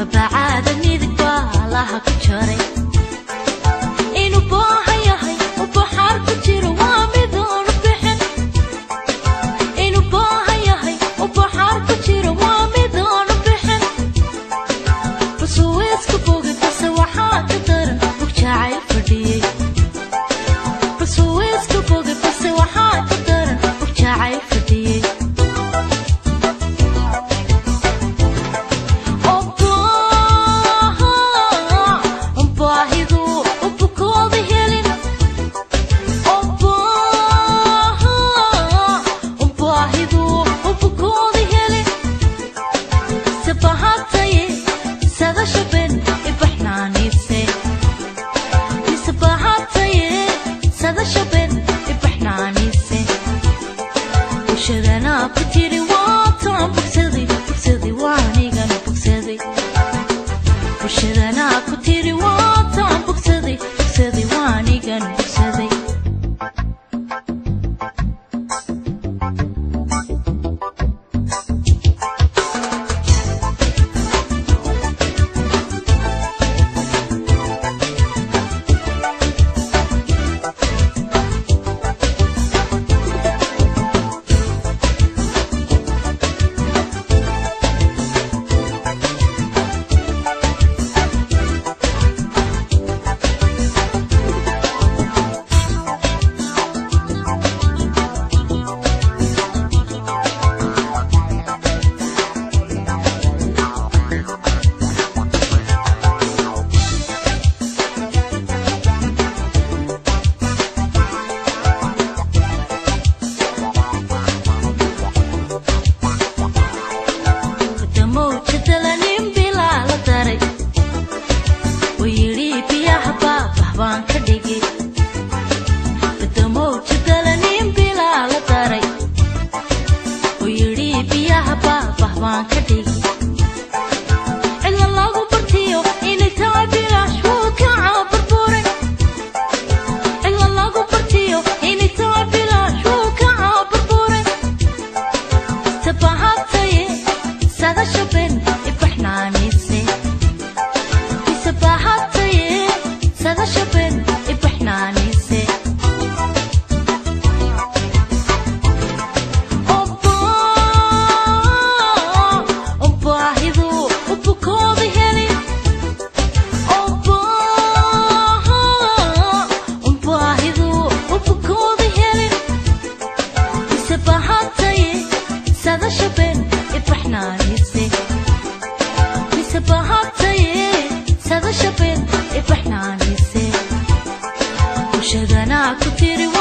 Babacaada midig baa laha ku jaray. Inuu baahan yahay u baxaar ku jiro waa midaanu bixin. Inuu baahan yahay u baxaar ku jiro waa midaanu bixin. Basuweeska bogi base waxaa ka daran bug jacayl fadhiyey. Basuweeska bogi base waxaa ka daran bug jacayl fadhiyey. Bulshadana ku tiri.